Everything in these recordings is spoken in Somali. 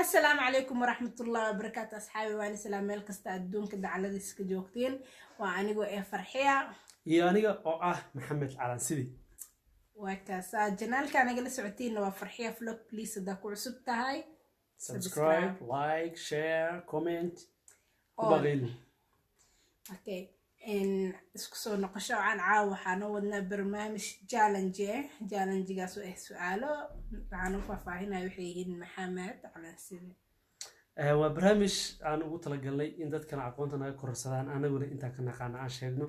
Asalaamu calaykum waraxmatullahi wabarakaatu, asxaabi. Waan islaam meel kasta adduunka dacaladiisa ka joogtiin. Waa anigoo ee Farxiya iyo aniga oo ah Maxamed Calansidi. Waa kaasaa channelka nagala socotiinna, waa Farxiya Vlog. Please, haddaa ku cusub tahay, subscribe, like, share, comment ku baqiilin. Okay, isku soo noqosho wacan. Caawa waxaa noo wadnaa barnaamij challenge. Challengegaas oo ah su-aalo waxaan u faahfaahinaya waxay yihiin Maxamed Calansidi. Waa barnaamij aan ugu talagalnay in dadkana aqoonta naga kororsadaan, anaguna intaan ka naqaana aan sheegno.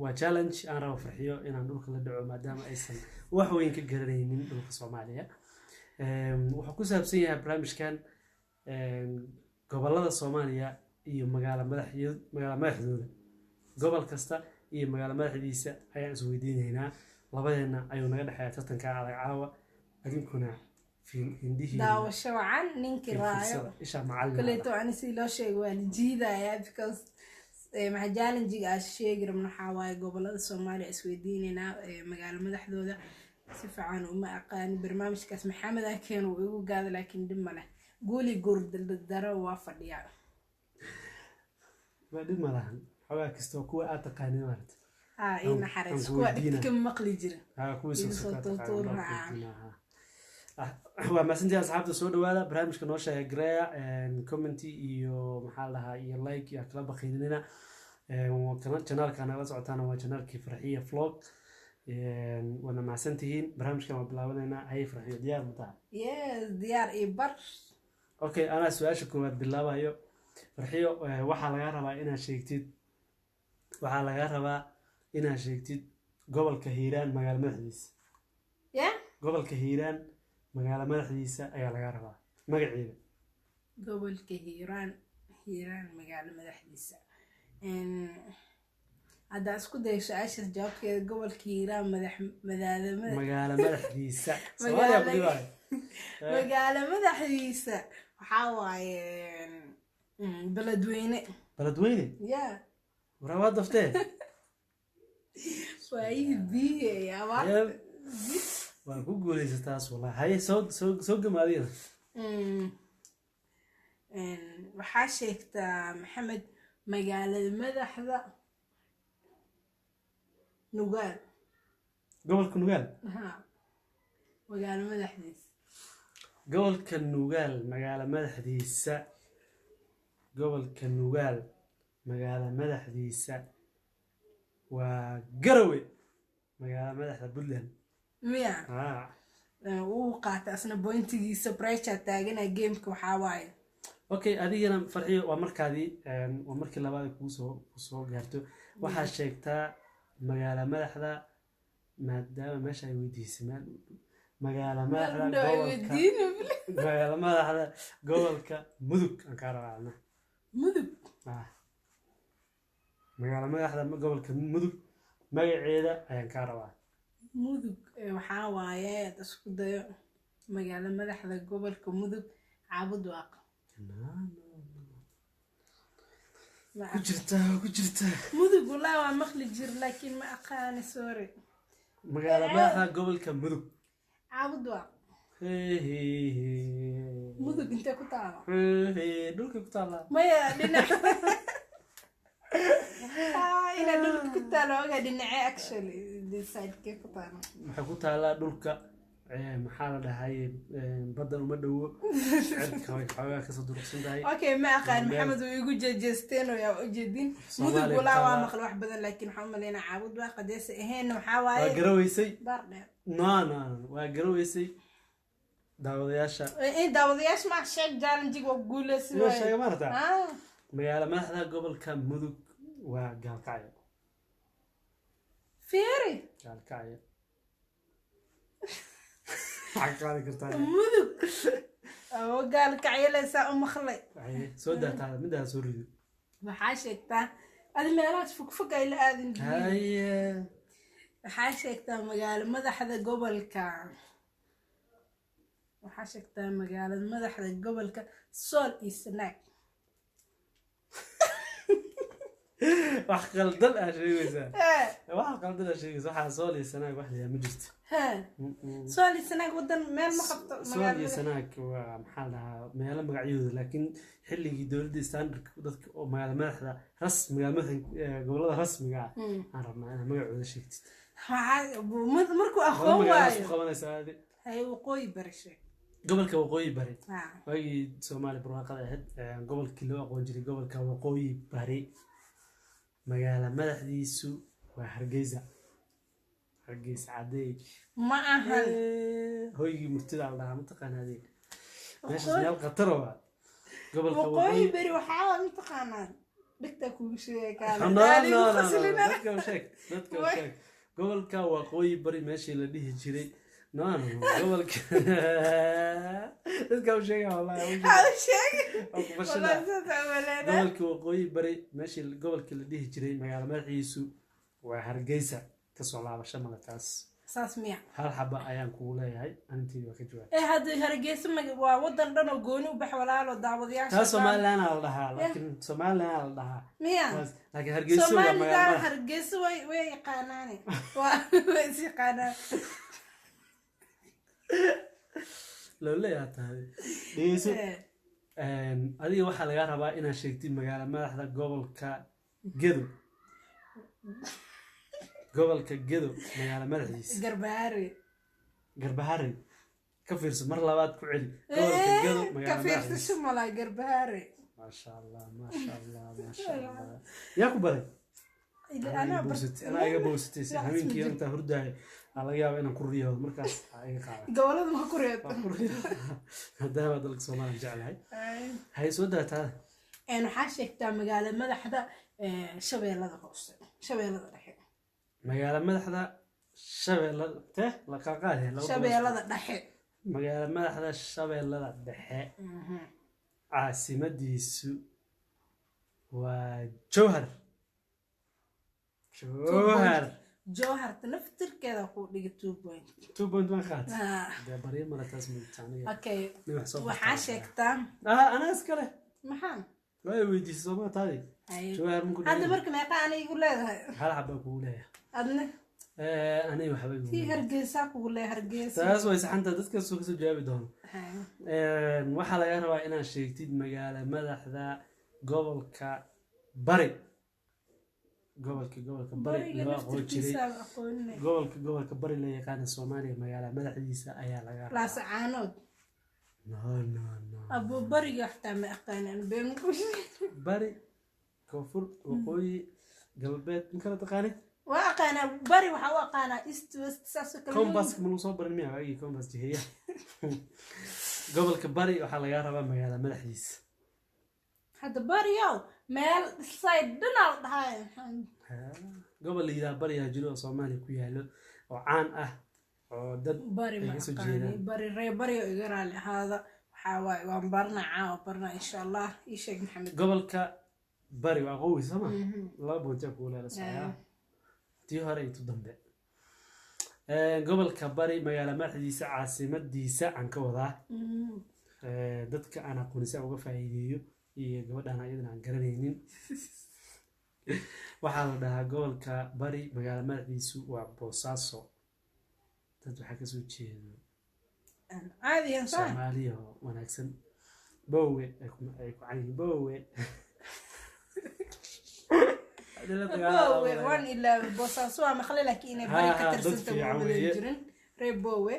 Waa challenge aan rabo Farxiyo inaan dhulka la dhaco, maadaama aysan wax weyn ka garanaynin dhulka Soomaaliya. Wuxuu ku saabsan yahay barnaamijkan gobolada Soomaaliya iyo magaalo madaxdooda. Gobol kasta iyo magaalo madaxdiisa ayaan isweydiinaynaa. Labadeenna ayuu naga dhexeeya tartanka adag caawa. Adinkuna hindihiina daawasho wacan, ninkii raayo. Isha macallin. Kaleeto ani si loo sheego waa la jiidayaa, because maxaa challenge-ga aan sheegi rabno waxaa waaye gobolada Soomaaliya isweydiinaynaa magaalo madaxdooda. Si fiican uma aqaani barnaamijkaas. Maxamed akeen uu igu gaada, laakiin dhib ma leh, guuli guurdaro waa fadhiyaa. Waa dhib ma lahan, xogaa kasta oo kuwa aad taqaanin maarata. Haa, ii naxariis aan kuwa weydiina. Dhigta ka maqli jira. Haa, kuwii igu soo soo soo tuurtuur raaca. Waa mahadsantihiin asxaabta. Soo dhawaada barnaamijka, noo sheega gareya comment iyo maxaa la dhahaa iyo like iyo kala baqiilinina. Channelka nagala socotaana waa channelkii Farxiya Vlog. Waana mahadsantihiin. Barnaamijkan waa bilaabanaynaa. Haye Farxiyo, diyaar ma tahay? Yes, diyaar iyo bar. Okay, anaa su-aasha koowaad bilaabayo. Farxiyo, waxaa lagaa rabaa inaad sheegtid, waxaa lagaa rabaa inaad sheegtid gobolka Hiiraan magaalo madaxdiisa. Ya. Gobolka Hiiraan magaalo madaxdiisa ayaa lagaa rabaa magaceeda. Gobolka Hiiraan, Hiiraan magaalo madaxdiisa. Haddaa isku dayo su-aashaas jawaabkeeda, gobolka Hiiraan madax madaadamada magaalo madaxdiisa Soomaaliya ku dhibaayo. Magaalo madaxdiisa waxaa waaye Beledweyne. Beledweyne? Ya. Waraa, waa daftee. Waayihii biyihi iyo abaarta. Waa ku guuleysataas wallahi. Haye, soo soo soo gamaadiyada. Waxaa sheegtaa, Maxamed, magaalada madaxda Nugaal. Gobolka Nugaal? Ha, magaalo madaxdiisa. Gobolka Nugaal magaalo madaxdiisa, gobolka Nugaal magaalo madaxdiisa waa Garowe, magaalo madaxda Puntland. Miya? Ah. Wuu qaatay asna pointigiisa. Pressure taagana gameka waxaa waaye. Okay, adigana Farxiyo, waa markaadii waa markii labaad ay kugu kusoo gaarto. Waxaa sheegtaa magaalo madaxda, maadaama meesha ay weydiisay meel u dhow, magaalo madaxda Meel u dhow ay gobolka weydiini. Magaalo madaxda gobolka Mudug aan kaa rabaa adna. Mudug? Ah. Magaalo madaxda gobolka Mudug magaceeda ayaan kaa rabaa. Mudug waxaa waaye, ad isku dayo, magaalo madaxda gobolka Mudug Caabud Waaq. No, no, no. Ku jirtaa, ku jirtaa. Mudug wallahi waa maqli jir, laakiin ma aqaani, sorry. Magaalo madaxda gobolka Mudug. Caabud Waaq. Hee, hee, hee. Mudug intee ku taala? Hee, hee, dhulkay ku taallaa. Maya, dhinac. Ah, inaa dhulka ku taalo oga, dhinacee actually, this side-kee ku taalo? Waxay ku taallaa dhulka, maxaa la dhahay, baddan uma dhowo, cirka way xoogaa kasoo durugsan tahay. Okay, ma aqaan. Meel- Maxamed uu igu jeejeesteen oo yaa ujeedin. Soomaaliya Mudug ku walaa waa taallaa. maqla wax badan, laakiin waxaan u malaynaa Caabud Waaq. Hadeese ahayn waxaa Waa waaye garaweysay. Baar Dheer. No, no, no, waa garaweysay daawadayaasha. Daawadayaasha ma sheeg, challenge waa guuleysi. Inoo sheega maarata. Ah. Magaalo madaxda gobolka Mudug waa Gaalkacyo. Fiiri. Gaalkacyo maxaa ka qaadi kartaa? Mudug oo Gaalkacyaleysaa u maqlay. Haye, soo daataa midaa soo rido. Waxaa sheegtaa adi meelahaas fogfog ay la aadin. Haye. Waxaa sheegtaa magaalo madaxda gobolka, waxaa sheegtaa magaalada madaxda gobolka Sool iyo Sanaag. Wax qaldan aa sheegaysaa. Hee, Wax qaldan aa sheegaysa. Waxaa Sool iyo Sanaag wax la ma jirto. Hee. Sool iyo Sanaag wadan meel ma qabto. Sool iyo magaalada. Sanaag waa, maxaa la dhahaa, meelo magacyadooda, laakiin xilligii dowladda standardka dadka oo magaala madaxda magaala madaxda gobollada rasmiga ah aan rabnaa inaad magacooda sheegtid. Markuu Laba aqoon magaalo waayo. Isku qabanaysaa adi. Haye, Waqooyi Bari sheeg. Gobolka Waqooyi Bari. Ah. Waagii Soomaaliya barwaaqada ahayd, gobolkii loo aqoon jiray gobolka Waqooyi Bari, magaala madaxdiisu waa Hargeysa, Hargeysa cadey. Ma ahan. Hoygii murtida la dhahaa, mataqaanaa adee meeshaas meel khatar waa gobolka Waqooyi Waqooyi. Bari waxaa mataqaanaa, dhigtaa kugu sheegay kaale. No, no, Daaligu no, no, faslina. Dadka u sheeg, dadka u sheeg. Gobolka Waqooyi Bari meeshii la dhihi jiray. No, no, no, gobolka dadka u sheega, wallahi u sheeg. Ha u sheegin. Waa ku fashilaa. Wallahi saas aan maleynaa. Gobolka Waqooyi Bari meeshii gobolkii la dhihi jiray, magaalo madaxiisu waa Hargeysa. Kasoo laabasho male taas. Saas miya? Hal xaba ayaan kugu leeyahay, arinteedi waa ka jawaab. Ee, hadda Hargeysa waa wadan dhan oo gooni u bax, walaalo daawadayaasha. Taas Somaliland aa la dhahaa, laakiin Somaliland aa la dhahaa. Miya? Laakiin Hargeysa waa magaalo Soomaalida madax. Hargeysa way yaqaanaane, waa way is yaqaanaan. Looleyaa tahay, dhegeyso. Eh, Adiga waxaa lagaa rabaa inaad sheegtid magaalo madaxda gobolka Gedo, gobolka Gedo magaalo madaxdiisa. Garbaare. Garbaharey? Ka fiirso, mar labaad ku celi: gobolka Gedo Ka magaalo fiirsasho madaxdiisa. Malaa Garbaare. Maasha Allah, maasha Allah, maasha Allah! Yaa ku baray? Anaa. Anaa iga bowsatay. Si habeenkii intaa hurdaaya aa laga yaaba inaan ku riyoodo, markaas aa iga qaada. Gobolada ma ku reebto? Waa ku riyooda maadaama dalka Soomaaliya jeclahay. Hay, soo daataa. Waxaa sheegtaa magaalo madaxda Shabeellada Hoose, Shabeellada Dhexe. Magaalo madaxda Shabeellada te la qaaqaade laba gobol. Shabeellada Dhexe. Magaalo madaxda Shabeellada Dhexe caasimadiisu waa Jowhar, Jowhar. Jowharta naftirkeeda kuu dhiga 2 point. 2.1 qaat. Ah, dee baryo male taas mugta aniga. Okay. Nin wax soo Waxaa bartaa. sheegtaa. Ah, anaa iskale. Maxaa? Waa weydiisay sooma taadi? Haye. Jowhar maku Hadda marka meeqa ana igu leedahay? Hal xabaa kugu leeyahay. Adna? Aniga waxba igu Tii leeyahay. Hargeysa kugu leeyahay, Hargeysa. Taas way saxanta, dadka soo kasoo jawaabi doono. Haye. Waxaa laga rabaa inaad sheegtid magaalo madaxda gobolka Bari, gobolka Bari Bariga loo aqoon jiray. naftirkiisa aqooninay. Gobolka Bari la yaqaana Soomaaliya, magaalo madaxdiisa ayaa laga rabaa. Laasacaanood. No, no, no. Abu, bariga xataa ma aqaanin, been ku Bari, koonfur, waqooyi, galbeed, ma kala taqaanid? Waa aqaanaa bari, waxaa u aqaanaa east, west, saasoo kale. Compass ma lagu soo barin miya waagii? Compass jiheeya. Gobolka Bari waxaa laga rabaa magaalo madaxdiisa. Hadda bariyow meel side dhanaa la dhahay. Ha, gobol la yidhaha Bariyaa jiro oo Soomaaliya ku yaalo oo caan ah oo dad Bari ay ma kasoo aqaani. jeedaan. Bari, ree bariyo iga raali ahaada. Waxaa waaye waan baranaa caawa, baranaa insha Allah. Ii sheeg, Maxamed. Gobolka Bari waa qowi sooma? Laba boontiyaa kugu leela socdaa, tii hore iyo tu dambe. Gobolka Bari magaalo madaxdiisa, caasimadiisa aan ka wadaa. Dadka aan aqoonisa si aan uga faa'iideeyo iyo gabadhaan ayadana aan garanaynin, waxaa la dhahaa gobolka Bari magaalo madaxdiisu waa Boosaaso. Dad waxaa kasoo jeedo Caadiyan saa. Soomaaliya oo wanaagsan, bowe ay ku can yihiin bowe. Hadii la dagaalamo, Bowe waan ilaa Boosaaso waa maqle, laakiin inay bari ka Ha, ha, dad tirsanta fiican ma madan weeye. jirin ree Bowe.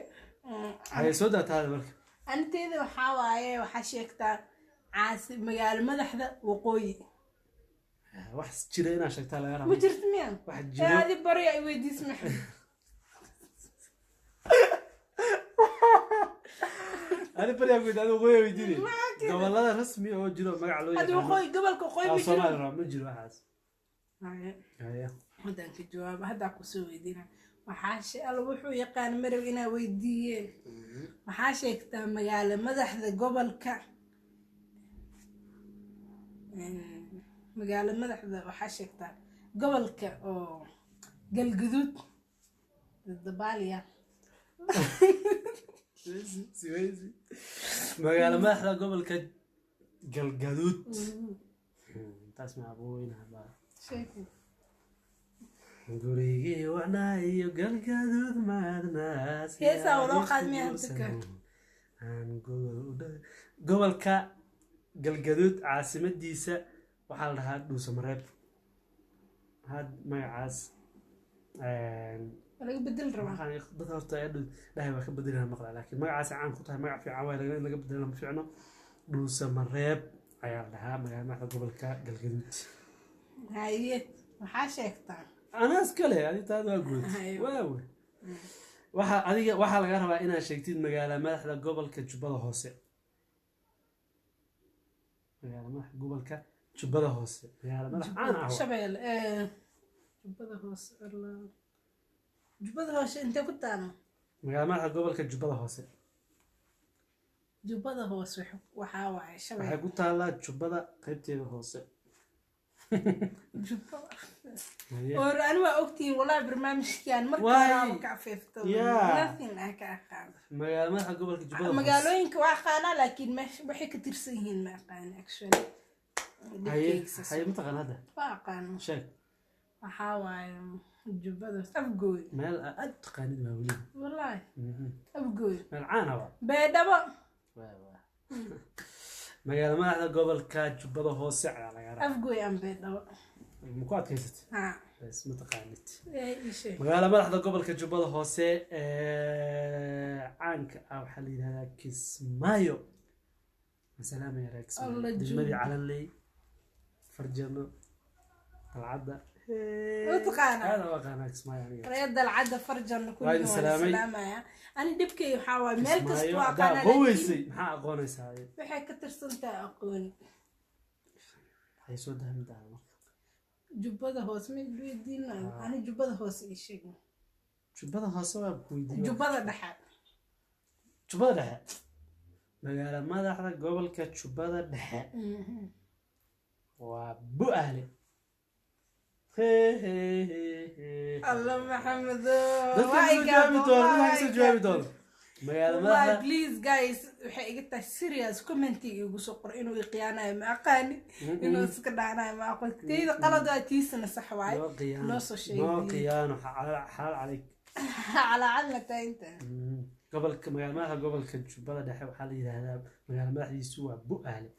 Hay, soo daataada marka. Anteeda waxaa waaye, waxaa sheegtaa magaalo madaxda Waqooyi. Wax jira inaad sheegtaa laga Ma rabaa. jirto miya? Wax Ee, jiro. Adi bari ay weydiis, Maxamed. Ani bari aan weydiin, waqooyi weydiinay. Gobolada rasmi oo jiro magac loo Hadda yaqaano. Waqooyi, gobolka Waqooyi Ah, ma jiro. Soomaali rabaa, ma jiro waxaas. Haye. Haya. Haddaan ka jawaabo, haddaa kusoo weydiina. Waxaa alla wuxuu yaqaan marow inaa weydiiyeen. Waxaa sheegtaa magaalo madaxda gobolka, magaalo madaxda waxaa sheegtaa gobolka oo Galguduud, Dabaaliya. Siweysi. Magaalo madaxda gobolka Galgaduud. Taas ma aqoonaa baa. Sheeg. Gurigii wacnaa iyo Galgaduud maadnaas. Heesaa waloo qaad miyaa dadka? Aan gobol u gobolka Galgaduud caasimadiisa waxaa la dhahaa Dhuusamareeb. Had magacaas Waa laga bedeli rabaa. Dad horta ee dhahay waa ka bedelina maqlaa, laakiin magacaas caan ku tahay, magac fiican waay, in laga bedelina ma fiicno. Dhuusamareeb ayaa la dhahaa magaala madaxda gobolka Galgaduud. Haye, waxaa sheegtaa. Anaa iskale, adi taada waa guud. Haye. Waawe, waxaa adiga waxaa laga rabaa inaad sheegtid magaala madaxda gobolka Jubbada Hoose. Magaala madaxda gobolka Jubbada Hoose, magaala madax caan ah waa. Shabeelle, Jubbada Hoose, Allah. Jubbada Hoose intee ku taalo? Magaala madaxda gobolka Jubbada Hoose. Jubbada Hoose waxaa waaye Waxay Shabeelle. ku taallaa Jubbada qaybteeda hoose. Jubbada. Haye. Or ani waa ogtihiin wallahi, barnaamijkan marka Waay. horaaba ka afeefto. Yeah. Nothing aan ka aqaan. Magaala madaxda gobolka Jubbada Hoose. Magaalooyinka waa aqaanaa, laakiin meesha waxay ka tirsan yihiin ma aqaani actually. Haye. Dhibkayga saas. Haye, mataqaan hadda? Waa aqaano. Sheeg. Waxaa waaye Jubbada Hoose, Afgooy. Meel aad u taqaanid waa weliba. Wallahi Afgooy. Meel caan ah waa. Baydhabo. Waa waa magaala madaxda gobolka Jubbada Hoose ayaa laga rabaa. Afgooy aan Baydhabo. Ma ku adkaysatay? Ha. Bas ma taqaanid. Ee, ii sheeg. Magaala madaxda gobolka Jubbada Hoose ee caanka ah waxaa la yidhahdaa Kismaayo. Masalaamaya reer Kismaayo. Allah. Degmadii Calanley, Farjano, Dalcadda. Ma taqaanaa? Aad u aqaanaa Kismaayo aniga. Reer Dalcadda, Farjanna. Waa idin Kulli waan salaamay. salaamaya. Ani dhibkay waxaa waaye meel kasta Kismaayo waa haddaa aqaanaa, aqoon laakiin weysay, maxaa aqoonaysaa? waxay ka tirsan tahay aqooni. Waxay soo dahmi tahay marka. Jubbada Hoose ma weydiin ani? Jubbada Hoose ii sheeg. Jubbada Hoose waa ku weydiiyo. Jubbada Dhexe. Jubbada Dhexe, magaala madaxda gobolka Jubbada Dhexe waa Bu-aale. He, he, he, he. Allah Maxamedo. Dadka kasoo jawaabi doono, dadka kasoo jawaabi doono magaala Wallahi, madaxda. please guys, waxay iga tahay serious, commentiga igu soo qor. Inuu iqiyaanayo ma aqaani, inuu iska dhacnayo ma aqoon. Teyda qalad waa, tiisana sax waaye. Noo qiyaano. Noo soo sheegay. Noo qiyaano, xalaal xalaal calayk. Calaa cadna tahay inta. Gobolka, magaala madaxda gobolka Jubbada Dhexe waxaa la yidhaahdaa, magaala madaxdiisu waa Bu-aale.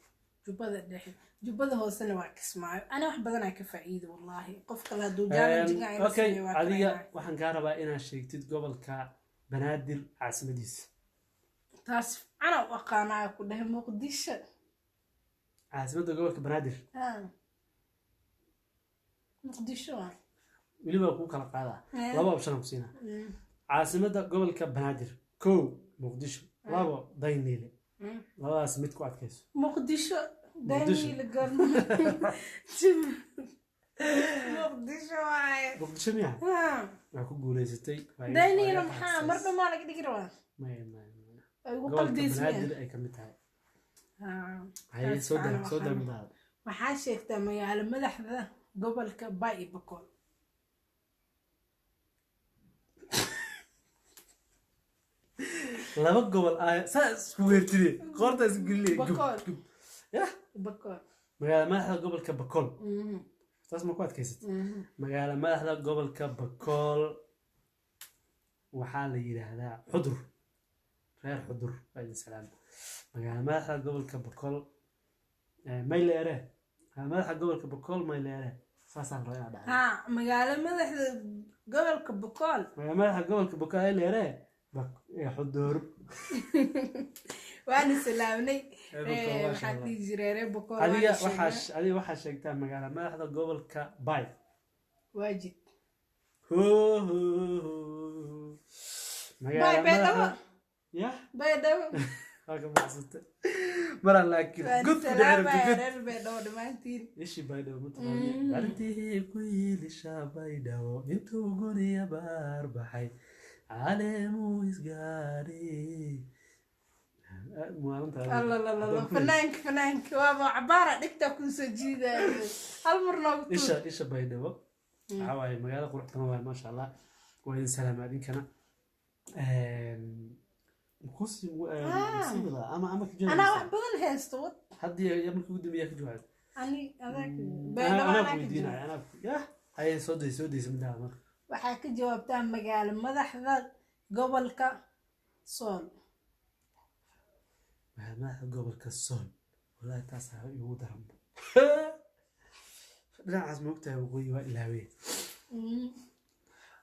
Jubbada Dhexe, Jubbada Hoosena waa Kismaayo. Ana wax badanaa ka faa'iido wallahi. Qof kale hadduu challenge-ga ila Okay. sameeyo waa Adiga kareynaa. waxaan kaa rabaa inaad sheegtid gobolka Banaadir caasimadiisa. Taas ana u aqaanaa, ku dhahay Muqdisho. Caasimadda gobolka Banaadir. Ah. Muqdisho waa. Weliba kuu kala qaadaa. Laba option aan ku siinaa. Caasimadda gobolka Banaadir: kow, Muqdisho; labo, Dayniile. Labadaas mid ku adkayso. Muqdisho. Muqdisho. Daniel gorma Muqdisho waaye. Muqdisho miya? Ah. Waa ku guuleysatay. Daniel Waa maxaa mar dhamaa laga dhigi rabaa? Maya, maya, maya. Ay ugu Gobolka qaldaysmeen. Banaadir ay ka mid tahay. Haye, Taas soo fiican. daa, soo daa midaada. Waxaa sheegtaa magaalo madaxda gobolka Bay iyo Bakool. Laba gobol ah saa isku weertide, qoorta isku gelinay, gub. Bakool. Gub yah. Bakool. Magaala madaxda gobolka Bakool. Taas ma ku adkaysatay? Magaala madaxda gobolka Bakool waxaa la yidhaahdaa Xudur. Reer Xudur waa idin salaam. Magaala madaxda gobolka Bakool, Mayleere. Magaala madaxda gobolka Bakool Mayleere, saasaan rabaa inaa dhahdo. Ha, magaalo madaxda gobolka Bakool. Magaala madaxda gobolka Bakool Mayleere, Xudur. Waana salaamnay. Reer Bakool, maasha waxaa Allah. dhihi jiray reer Bakool. Adiga waana waxaa sheegnaa. Adiga waxaa sheegtaa magaala madaxda gobolka Bay. Waajid. Ho, ho, ho. Magaala Bay, Baydhabo. madaxda yah. Baydhabo. Waa ka baxsatay maraan, laakiin Waana god ku dhici rabto salaamaya god. reer Baydhabo dhammaantiin. Ishi Baydhabo mataqaani? Bardihii ku yiilisha Baydhabo intuu guriya baar baxay, caleemuu isgaadhay maalinta. Allalalala, fanaanka, fanaanka waaba cabaara dhigtaa kuu soo jiidaayo, hal mar noogu tuur. Isha Baydhabo waxaa waaye magaalo qurux badan waaye, maasha Allah. Waa idin salaama adinkana. Kusi Ah. sii wadaa ama ka Anaa wax jawaabeysaa? badan haysto wad. Haddii markii ugu dambeeya ka jawaabay. Ani adag. Anaa Baydhabo anaa anaa ku ka weydiinaya jawaab. Anaa yah, haye, soo day, soo daysa midaa marka. Waxaa ka jawaabtaa magaalo madaxda gobolka Sool. Magaalo madaxda gobolka Sool, wallahi taasaa igu daranba. Dhinacaas ma ogtahay? Waqooyi waa ilaawee.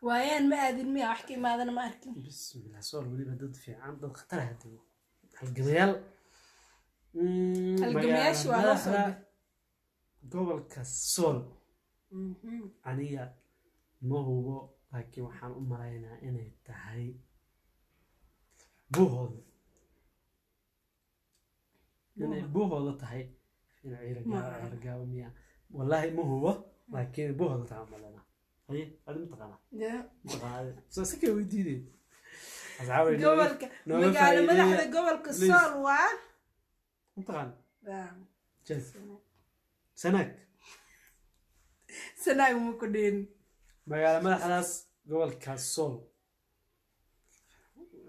Waayaan ma aadin miya? Wax ka imaadana ma arkin. Bismillah, Sool weliba dad fiican, dad khatar ah dego, halgamayaal. Halgamayaasha waa loo soo Madaxda gobolka Sool, aniga ma hubo, laakiin waxaan u malaynaa inay tahay Buuhooda, inay Buuhooda tahay in Ciiragaabo. Ma- Ciiragaabo miya? Wallaahi ma hubo, laakiin Buuhooda tahay u malaynaa. Haye, adi mataqaanaa? Mataqaanaa adi? Soo si kay weydiinay asxaabay Gobolka nooga magaalo faa'iideeya. madaxda gobolka Please. Sool waa Mataqaan? Waa. Jes Sanaag. Sanaag ma ku dhihin. Magaalo madaxdaas gobolka Sool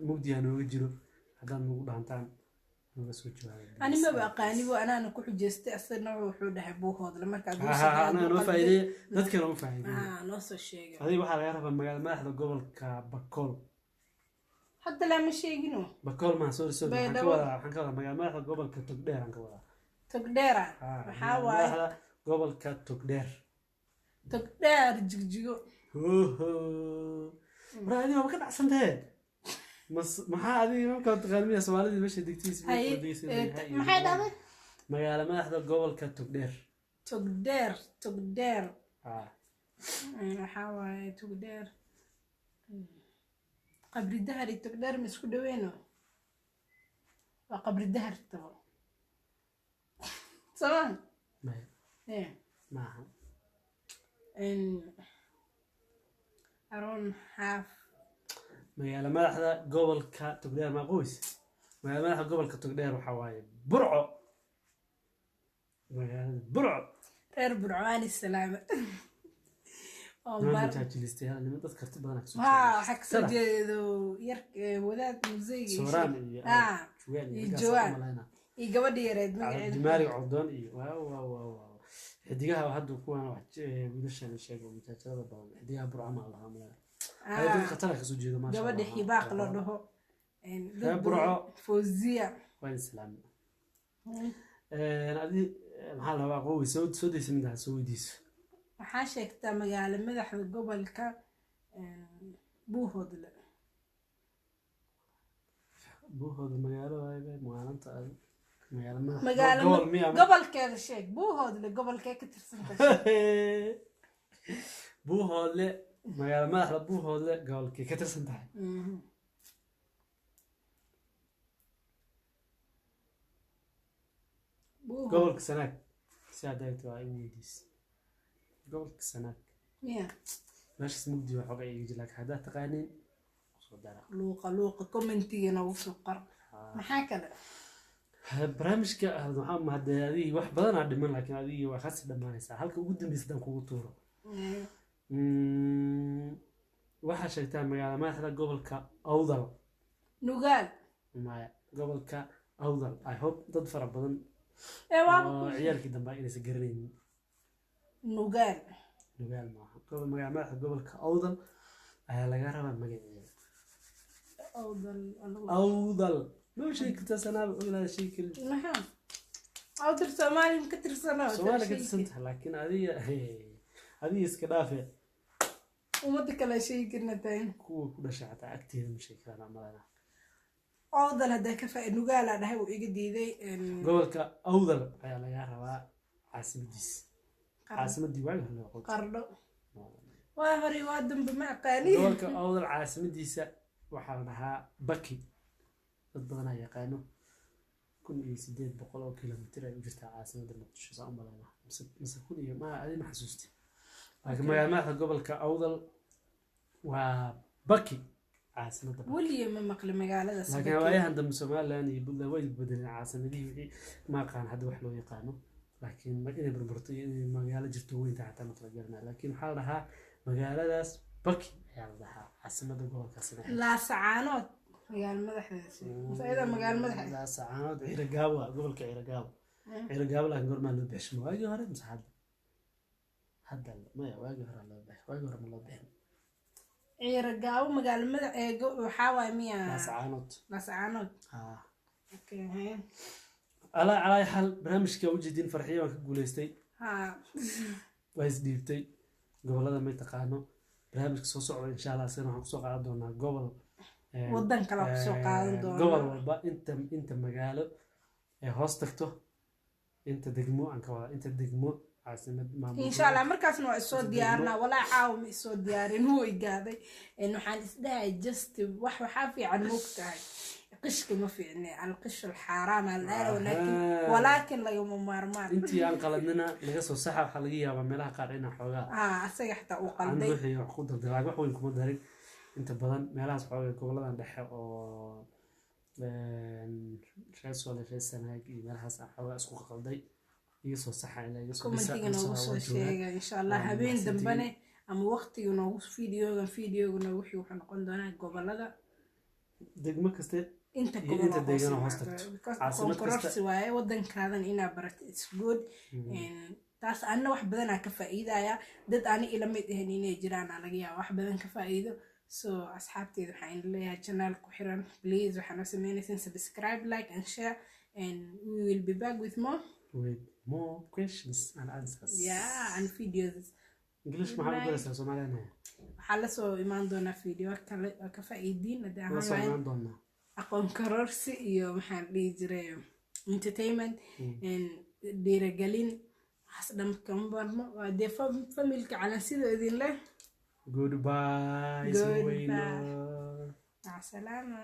mugdiyaa nooga jiro. Haddaad nagu dhaantaan, nooga soo jawaaba. Ani maba aqaanibo, anaana ku xujeystay, asagna wuxuu dhahay Buuhoodle marka. Ha ha ha, anaga noo faa'iideeya, dadkana u faa'iideeya. Noo soo sheegay. Adiga waxaa laga rabaa magaalo madaxda gobolka Bakool. Hadda lama sheegino. Bakool maa, sorry, sorry, waxaan ka Baydhabo. wadaa, waxaan ka wadaa magaalo madaxda gobolka Togdheer aan ka wadaa. Togdheera? Ha, maxaa magaalo waaye? madaxda gobolka Togdheer. Togdheer Jigjigo. Hoho, war adiga waaba ka dhacsan tahe. Mas maxaa adiga markaa taqaan miya Soomaalidii meesha degtiisa? Haye, maxay dhahday? Magaalo madaxda gobolka Togdheer. Togdheer, Togdheer. Ah. Waxaa waaye Togdheer. Qabri Dahar iyo Togdheer ma isku dhaweyno? Waa Qabri Dahar tabo sooma? Maya. Maaha. Aroon half. Magaalo madaxda gobolka Togdheer maa qoys? Magaalo madaxda gobolka Togdheer waxaa waaye Burco, magaalada Burco. Reer Burcaani salaama. Niman majaajilistayaal, niman dad karti badan kasoo Haa, waxaa kasoo jeeda. jeedo yar wadaad museyga iyo Sooraan iyo Juwaan iyo iyo raggaas Jawaan. u malaynaa. Iyo gabadha yareed magaceeda. Cabdimaalik Cawdoon iyo waaw waaw waaw waaw, xidigaha hadda kuwan wax wiilashan sheego majaajilada badan, xidigaha Burco maa lahaa malaa. Ay dad khatar kasoo jeedo, maasha Gabadha Allah. Xibaaq la dhaho. Dad Reer Burco. badan. Fawziya. Waa islaam. Adi maxaa la rabaa? Qowi soo soo daysa midaa soo weydiiso. Waxaa sheegtaa magaalo madaxda gobolka Buuhoodle. Buuhooda magaalo waaye maalinta adi magaalo madax Magaalo gobol miya? Gobolkeeda sheeg. Buuhoodle gobolkee ka tirsan tahay? Buuhoodle, magaalo madaxda Buuhoodle gobolkay ka tirsan tahay? Buuhoodle. Gobolka Sanaag si aad eegto waa igu weydiis gobolka Sanaag. Miya? Meeshaas mugdi waa xoogaa iiga jira, laakiin haddaad taqaaniin soo dara. Luuqa luuqa commentiga noogu soo qor. Maxaa kale? Barnaamijka waxaa mahadee adigii wax badanaa dhiman, laakiin adigii waa kasi dhammaanaysaa. Halka ugu dambeysa haddaan kugu tuuro, waxaa sheegtaa magaalo madaxda gobolka Awdal. Nugaal. Maya, gobolka Awdal. I hope dad fara badan Ee waaba oo ciyaalkii dambe inaysan garanaynin. Nugaal. Nugaal maaha. Magaalo madaxda gobolka Awdal ayaa laga rabaa magaceeda. Awdal. Awdal ma sheegi kartaa? Sanaaba oglaada sheegi karin. Maxaa Awdal Soomaaliya ma ka tirsano? Soomaaliya ka tirsan tahay, laakiin adiga adiga iska dhaafe. Ummadda kale sheegi karna tahay. Kuwa ku dhashay xataa agteeda ma sheegi karaan amalana. Awdal haddaa ka faa Nugaalaa dhahay, wuu iga diiday. Gobolka Awdal ayaa laga rabaa caasimadiis, caasimadii waagi hore loo aqoon. Qardho waa hore waa dambe ma aqaani. Gobolka Awdal caasimadiisa waxaa la dhahaa Baki, dad badanaa yaqaano. 1800 oo kilomitir ay u jirtaa caasimadda Muqdisho, saa u malaynaa, mise kun iyo ma adi ma xasuusti, laakiin magaala madaxda gobolka Awdal waa Baki, caasimadda Baki. Weliya ma maqli magaaladaas. Laakiin waayahan dambe Somaliland iyo Puntland way bedeleen caasimadihii, wixii ma aqaan hadda wax loo yaqaano, laakiin inay burburto iyo inay magaalo jirto weynta xataa ma kala garanaa, laakiin waxaa la dhahaa magaaladaas Baki ayaa la dhahaa caasimadda gobolkaas. Laasacaanood magaalo madaxdaas mise ayadaa magaalo madaxa? Laasacaanood Ciiragaabo ah, gobolka Ciiragaabo. Ceerigaabo laakiin goormaa loo bixishay? Ma waagii hore mise hadda? Hadda maya, waagii hore loo bixi, waagii hore ma loo bixin. Ciiragaabo magaalo madax ee waxaa waaye miya? Laascaanood. Laascaanood. Haa. Okay, haye. Alaa xal barnaamijka ujeedin, Farxiyo waan ka guuleystay. Waa isdhiibtay, gobolada may taqaano. Barnaamijka soo socda, insha Allah, isagana waxaan kusoo qaadan doonaa gobol Wadan kale kusoo qaadan doonaa. Gobol walba inta magaalo ee hoos tagto, inta degmo aan ka wada, inta degmo caasimad maamul. Insha Allah markaasna waa isoo diyaarinaa. Walaa caawa ma isoo diyaarin, wuu igaaday. Waxaan isdhahay just wax waxaa fiican, moogtahay, qishka ma fiicne, alqish alxaaraam aldhaala, walaakin lagama maarmaan. Intii aan qaladnina laga soo saxa. Waxaa laga yaabaa meelaha qaar inaan xoogaa Haa, asaga xitaa uu aan qalday. Wixii wax ku darday, laakiin wax weyn kuma darin. Inta badan meelahaas xoogaa goboladan dhexe oo reer Soole, reer Sanaag iyo meelahaas aan xoogaa isku qalday, iga soo saxa ilaa iga soo dhisa. Commentiga noogu soo sheega, insha Allah. Waa Habeen mahadsantihiin. dambane ama waqtiga noogu videogan wuxuu noqon doonaa gobolada Degmo kaste inta iyo gobol inta oo deegaan oo hoos hoos yimaado. tagto. Because Caasimad aqoon kasta. kororsi waaye, wadankaadan inaa barato is good. Taas anna wax badanaa ka faa'iidaya, dad ani ila mid ahayn inay jiraan aa laga yaaba wax badan ka faa'iido. So asxaabteeda, waxaan idin leeyahay channel ku xiran, please, waxaa noo sameynaysan subscribe, like and share, and we will be back with more with more questions and answers. Yeah, and videos. English maxaa u baraysaa Soomaaliyana? Waxaa lasoo imaan doonaa video kale oo ka faa'iidiin haddii La ahaan soo lahayn imaan doonaa. aqoon kororsi iyo, maxaan dhihi jiray, entertainment and dhiirigelin. Waxaas dhan kama barno, waa dee familka Calansida idin leh. Goodbye, isma Goodbye. weyno. Maca salaama.